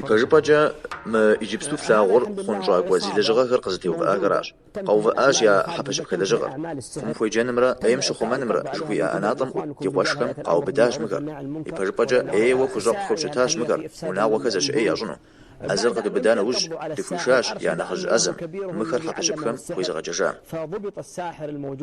Ипэжыпӏэкӏэ, мы иджыпсту флъагъур хъунщӏакӏуэ зи лэжьыгъэхэр къызэтеувыӏахэращ. Къэувыӏащ я хьэпэщыпхэ лэжьыгъэр. Фӏым хуеджэнымрэ ӏейм щыхъумэнымрэ жыхуиӏэ ӏэнатӏэм ӏут ди къуэшхэм къаубыдащ мыхэр. Ипэжыпӏэкӏэ, ӏейуэ хущӏэкъухэу щытащ мыхэр, унагъуэхэр зэщыӏей ящӏыну. ӏэзэр къэдубыда нэужь, дыхуишащ я нэхъыжь ӏэзэм, мыхэр хьэпэщыпхэм хуезыгъэджэжам.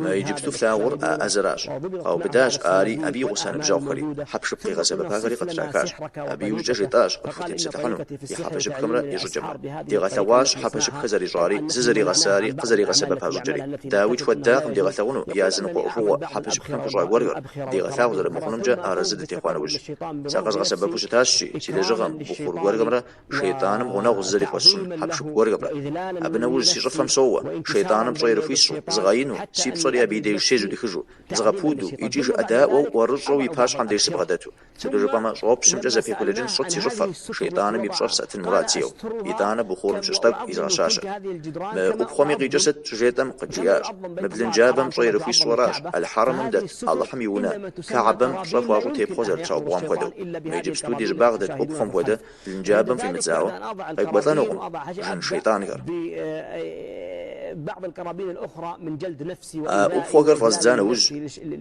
Мы иджыпсту флъагъур а ӏэзэращ. Къаубыдащ ари, абы и гъуса ныбжьэгъухэри, хьэпшып къигъэсэбэпахэри къытрахащ. Абы иужькӏэ жетӏащ къытхутепсэлъыхьыну и хьэпэщыпхэмрэ и щӏыкӏэмрэ. Дигъэлъэгъуащ хьэпэщыпхэ зэрищӏари, зызэригъэсари, къызэригъэсэбэпа щӏыкӏэри. Дауикӏ хуэддакъым дигъэлъэгъуну языныкъуэ ӏуэхугъуэ хьэпэщыпхэм пыщӏа гуэрхэр, дигъэлъагъу зэрымыхъунумкӏэ арэзы дытехъуа нэужь. Сэ къэзгъэсэбэпу щытащ, жи, си лэжьыгъэм, бухъур гуэрхэмрэ шейтӏаным гъунэгъу зызэрыхуэсщӏын хьэпшып гуэрхэмрэ. Абы нэужь си щӏыфэм соуэ, шейтӏаным пщӏэ ирыхуисщӏу, згъэину, си пщӏэри абы и деж щезудыхыжу, згъэпуду икӏи жыӏэдаӏуэу ӏуэрыщӏэу и пащхьэм деж сыбгъэдэту. Сыту жыпӏэмэ, щӏопщымкӏэ зэпехулэкӏын сщӏыт си щӏыфэр, шейтӏаным и пщӏэр сӏэтын мурад сиӏэу. Итӏанэ бухъурым щыщ тӏэкӏу изгъэщащэрт. Мы ӏупхъуэми къикӏыр сыт? щыжетӏэм, къыджиӏащ. Мы блынджабэм пщӏэ ирыхуисщӏу аращ, Аль-Хьэрэмым дэт Алыхьым и унэ, Кэгьбэм пщӏэ хуащӏу тепхъуэ зэрытраубгъуам хуэдэу. Мы иджыпсту ди щӏыбагъ дэт ӏупхъуэм хуэдэ блынджабэм фӏимыдзауэ, къекӏуэлӏэнукъым жын шейтӏанхэр. А ӏупхъуэхэр фӏэздза нэужь,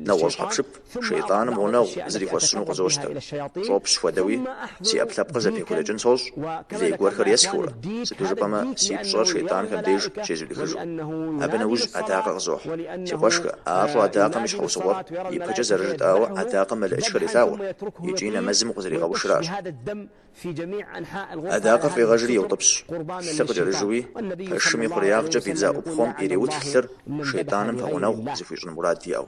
нэгъуэщӏ хьэпшып шейтӏаным гъунэгъу зрихуэсщӏыну къызощтэ. Щӏопщ хуэдэуи, си ӏэпкълъэпкъыр зэпехулэкӏын сощӏ, лей гуэрхэр есхыурэ, сыту жыпӏэмэ, си пщӏэр шейтӏанхэм деж щезудыхыжу. Абы нэужь адакъэ къызохь. Си къуэшхэ, ар щӏэадакъэм и щхьэусыгъуэр, ипэкӏэ зэрыжытӏауэ, адакъэм мэлэӏычхэр елъагъур, икӏи нэмэзым укъызэригъэушыращ. Адакъэр фӏегъэжри еутӏыпщ, лъы къыкӏэрыжуи, пэшым и хъуреягъкӏэ фӏидза ӏупхъуэм иреутх лъыр шейтӏаным пэгъунэгъу зыхуищӏын мурад иӏэу.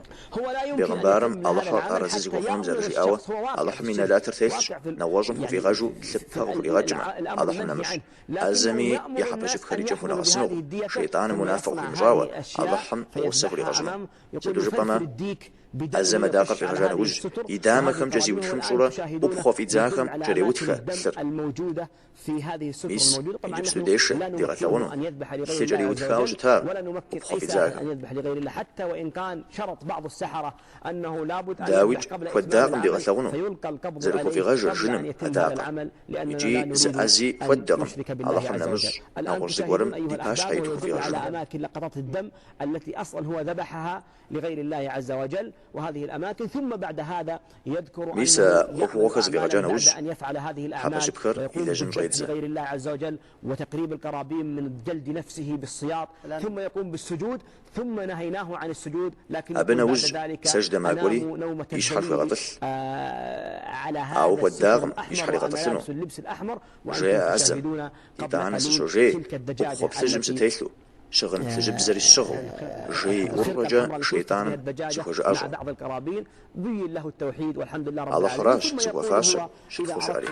Бегъымбарым, Алыхьыр арэзы зыхуэхъуным зэрыжиӏауэ, Алыхьым и нэлатыр телъщ, нэгъуэщӏым хыфӏигъэжу лъыпэ къыхуригъэкӏмэ, Алыхьым нэмыщӏ. ӏэзэми и хьэпэщыпхэр и кӏэм хунэгъэсынукъым, шейтӏаным унафэ къыхуимыщӏауэ, Алыхьым гъусэ хуригъэщӏыну. Сыту жыпӏэмэ, ӏэзэм адакъэр фӏигъэжа нэужь, и дамэхэмкӏэ зиутхыпщӏурэ ӏупхъуэ фӏидзахэм кӏэреутхэ лъыр. Мис, иджыпсту дешэ, дигъэлъэгъуну, лъы кӏэриутхауэ щытар ӏупхъуэ фӏидзахэм. Дауикӏ, хуэддакъым дигъэлъэгъуну, зэрыхуфӏигъэжыр жыным адакъэр. Икӏи зы ӏэзи хуэддэкъым, Алыхьым нэмыщӏ, нэгъуэщӏ зыгуэрым ди пащхьэ иту хуфӏигъэжыну. التي أصلا هو ذبحها لغير الله عز وجل وهذه الأماكن ثم بعد هذا يذكر Мис أنه а يعمل ӏуэхугъуэхэр أعمالا зэфӏигъэкӏа بعد нэужь, أن يفعل هذه الأعمال хьэпэщыпхэр ويقوم илэжьын بالذبح щӏедзэ. لغير الله عز وجل وتقريب القرابين من جلد نفسه بالسياط ثم يقوم بالسجود ثم نهيناه عن السجود لكن Абы يقول بعد нэужь ذلك сэждэ макӏуэри أنام نومة и щхьэр الذليل хуегъэтӏылъ. على Ауэ هذا الستر хуэддакъым и الأحمر щхьэр وأنا игъэтӏылъыну. لابس اللبس الأحمر وأنتم Жеӏэ ӏэзэм, تشاهدون قبل Итӏанэ قليل сыщожей, تلك ӏупхъуэ الدجاجة плъыжьым التي сытелъу, щыгъын плъыжьыбзэри сщыгъыу, жей ӏурыщӏэкӏэ шейтӏаным сыхуэжыӏэщӏэу. Алыхьыращ зыхуэфащэр, щытхъуу щыӏэри.